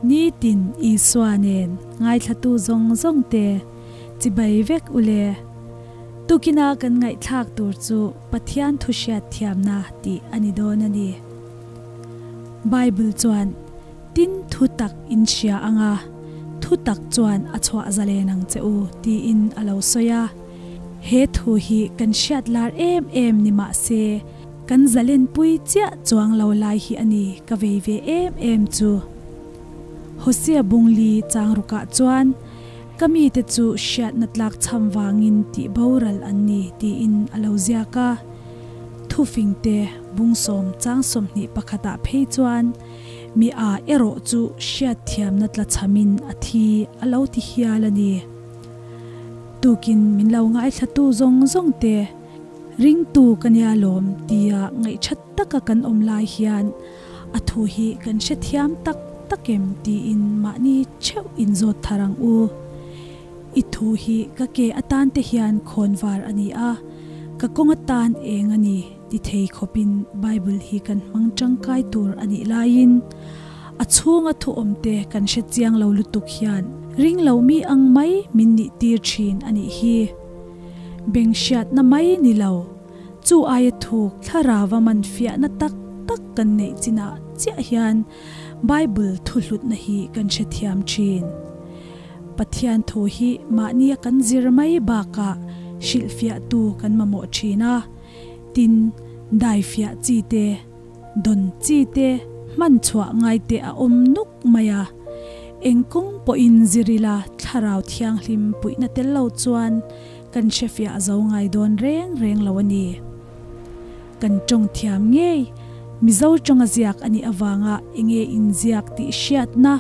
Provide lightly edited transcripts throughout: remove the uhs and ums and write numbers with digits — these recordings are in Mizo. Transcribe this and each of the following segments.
Nitin Isua nen ngaithlatu zawng zawng te chibai vek ule. Tukina kan ngaihthlak tur chu Pathian thu hriat thiamna tih a ni dawn a ni. Bible chuan tin thu tak in hria anga thu tak chuan a chhuah zalen ang che u tiin a lo sawi a. He thu hi kan hriat lar em em ni mah se kan zalen pui chiah chuang lo lai hi a ni ka vei ve em em chu. Hosea Bungli chang rukah chuan ka mite chu hriatna tlak chham vangin tih boral an ni tiin a lo ziak a. Thufingte bungsawm chang 21 ah phei chuan mi a erawh chu hriatthiamna tla chhamin a thi a lo ti hial a ni. Tukin min lo ngaithlatu zawng zawng te ringtu ka nia lawm tia ngaihthat taka kan awm lai hian a thu hi kan hrethiam tak tak em tiin mahni theuh inzawt thar ang u. I thu hi ka ke atan te hian khawnvar a ni a, ka kawng atan eng a ni ti thei khawpin Bible hi kan hmang tangkai tur a nih laiin a chhunga thu awm te kan hre chiang lo lutuk hian ring lo mi ang mai min nih tir thin a nih hi. Beng hriatna mai ni lo, chu aia thuk thlarava man fiahna tak tak kan neih chinah chiah hian Bible thu hlutna hi kan hrethiam thin. Pathian thu hi mahnia kan zir mai bakah hrilhfiahtu kan mamawh thin a, tin dai fiah chi te, don chi te, hman chhuah ngai te a awm nuk mai a. Eng kawng pawhin zirila thlarau thianghlim puihna tel lo chuan kan hrefiah zo ngai dawn reng reng lo a ni. Kan tawng thiam ngei Mizo tawnga ziak a nih avanga enge inziak tih hriatna,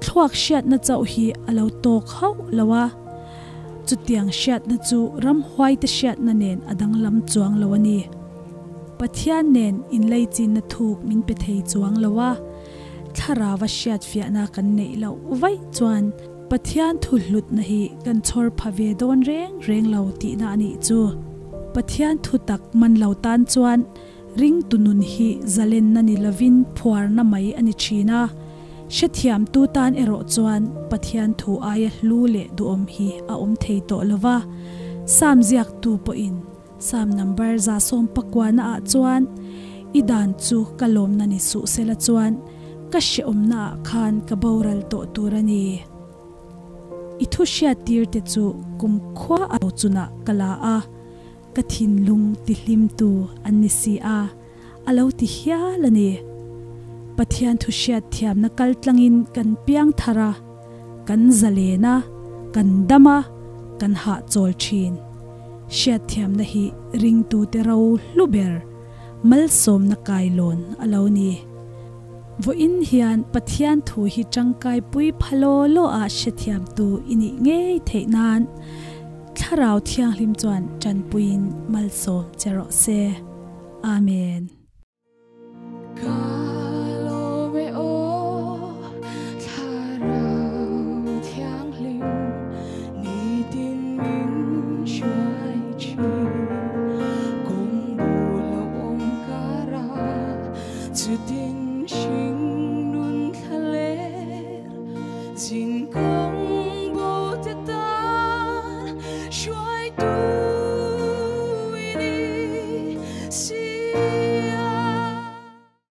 thluak hriatna chauh hi a lo tawk hauh lo a. Chutiang hriatna chu ramhuaite hriatna nen a danglam chuang lo a ni. Pathian nen inleichinna thuk min pe thei chuang lo a, thlarava hriatfiahna kan neih loh vaih chuan Pathian thu hlutna hi kan chhawr pha ve dawn reng reng lo tihna a nih chu. Pathian thu tak man lo tan chuan ringtu nun hi zalenna ni lovin phuarna mai a ni thin a. Hrethiamtu tan erawh chuan Pathian thu aia hlu leh duhawm hi a awm thei tawh lova. Sam ziaktu pawhin Sam number 190 ah chuan i dan chu ka lawmna ni suh sela chuan ka hreawmna ah khan ka boral tawh tur a ni. I thu hriat tir te chu kum khua a lo chunah ka la a, ka thinlung ti hlimtu an ni si a, a lo ti hial a ni. Pathian thu hriat thiamna kal tlangin kan piang thar a, kan zalen a, kan dam a, kan hahchawl thin. Hriat thiamna hi ringtute ro hlu ber, malsawmna kailawn a lo ni. Vawiin hian Pathian thu hi tangkai pui pha law law ah hrethiamtu i nih ngei theih nan Thlarau Thianghlim chuan tanpuiin malsawm che rawh se. Amen. Ka lawm e aw Thlarau Thianghlim nitin min hruai thin kawng bul a awm kara chutin hring nun thlaler zin kawng bo te tan hruai tu i ni si.